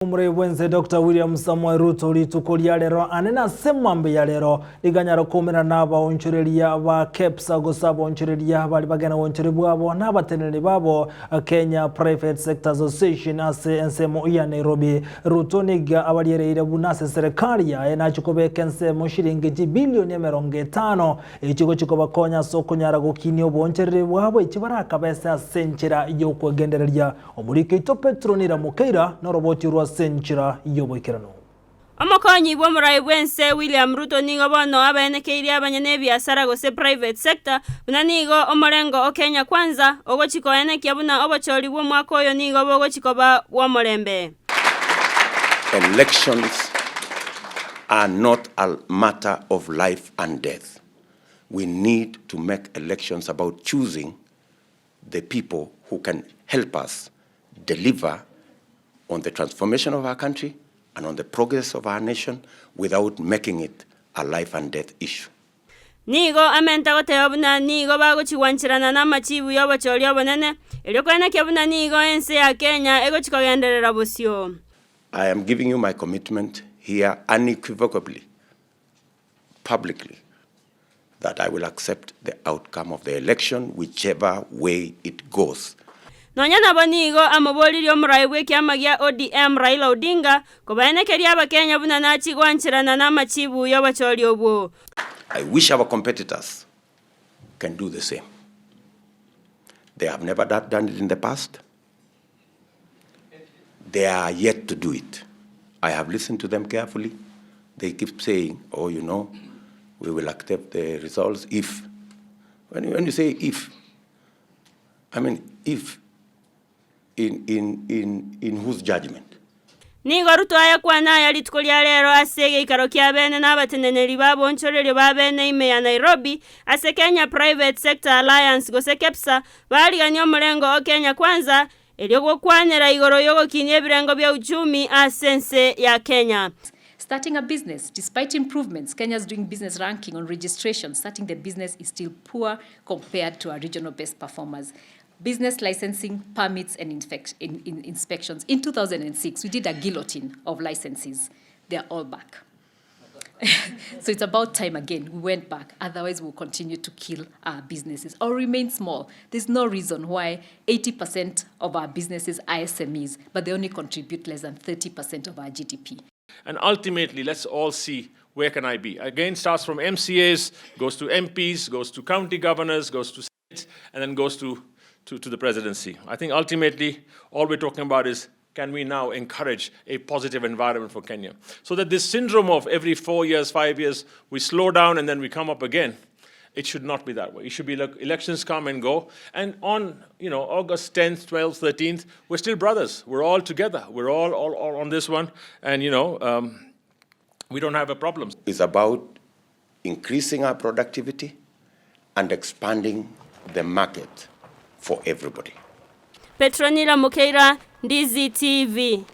Omorei bwense Doctor William Samoei Ruto rituko ria rero ane nase mambia ya rero riganyara koumerana na abaonchoreria ba KEPSA gose abaonchoreria baria bagenda goonchoreria bwabo na abateneneri babo Kenya Private Sector Association ase ensemo ya Nairobi. Ruto nigo abariereire buna ase eserekari yaye nachie kobeka ensemo shilingi chibilioni 50 echi gochia kobakonya ase okonyara gokinia oboonchoreria bwabo echi barakabese ase enchera yokwegendereria. Omoriki oito Petero niramokeira noroboti rwa ase enchera y'oboikeranu. Omokonyi bw'omorai bw'ense William Ruto nigo bono abaenekeirie abanyene ebiasara gose private sector buna nigo omorengo o Kenya Kwanza ogochi koenekia buna obochori bw'omwaka oyo nigo bogochi koba bw'omorembe. Elections are not a matter of life and death. We need to make elections about choosing the people who can help us deliver on the transformation of our country and on the progress of our nation without making it a life and death issue. Nigo amenta goteba buna nigo bagochigwancherana namachibu y'obochori obonene, erio koenekia buna nigo ense ya Kenya egochi kogenderera bosio. I am giving you my commitment here unequivocally publicly that I will accept the outcome of the election whichever way it goes. Nonya nabo nigo amoboririe omorai bw'ekiama gia ODM Raila Odinga kobaenekeria abakenya buna nachie gwancherana namachibu y'obochori obwo. I wish our competitors can do the same. They have never done it in the past. They are yet to do it. I have listened to them carefully. They keep saying, oh, you know, we will accept the results if. When you, when you say if, I mean, if in, in, in, in whose judgment? Nigo Ruto ayakwana aya rituko ria rero ase egeikaro kia bene na abateneneri b'aboonchoreria ba bene ime ya Nairobi ase Kenya Private Sector Alliance gose KEPSA Bariganie omorengo o Kenya Kwanza, erio gokwanera igoro y'ogokinia ebirengo bia uchumi ase ense ya Kenya. Starting a business, Despite improvements, Kenya's Doing Business ranking on registration, starting the business is still poor compared to our regional best performers. Business licensing, permits and in, in, inspections. In 2006, we did a guillotine of licenses. They are all back. so it's about time again we went back. Otherwise, we'll continue to kill our businesses or remain small. There's no reason why 80% of our businesses are SMEs, but they only contribute less than 30% of our GDP. And ultimately, let's all see where can I be. Again, starts from MCAs, goes to MPs, goes to county governors, goes to states, and then goes to, to, to the presidency. I think ultimately, all we're talking about is can we now encourage a positive environment for Kenya? So that this syndrome of every 4 years, 5 years, we slow down and then we come up again, it should not be that way. It should be like elections come and go. And on, you know, August 10th, 12th, 13th, we're still brothers. We're all together. We're all, all, all on this one. And, you know, um, we don't have a problem. It's about increasing our productivity and expanding the market for everybody. Petronila Mukeira, Ndizi TV.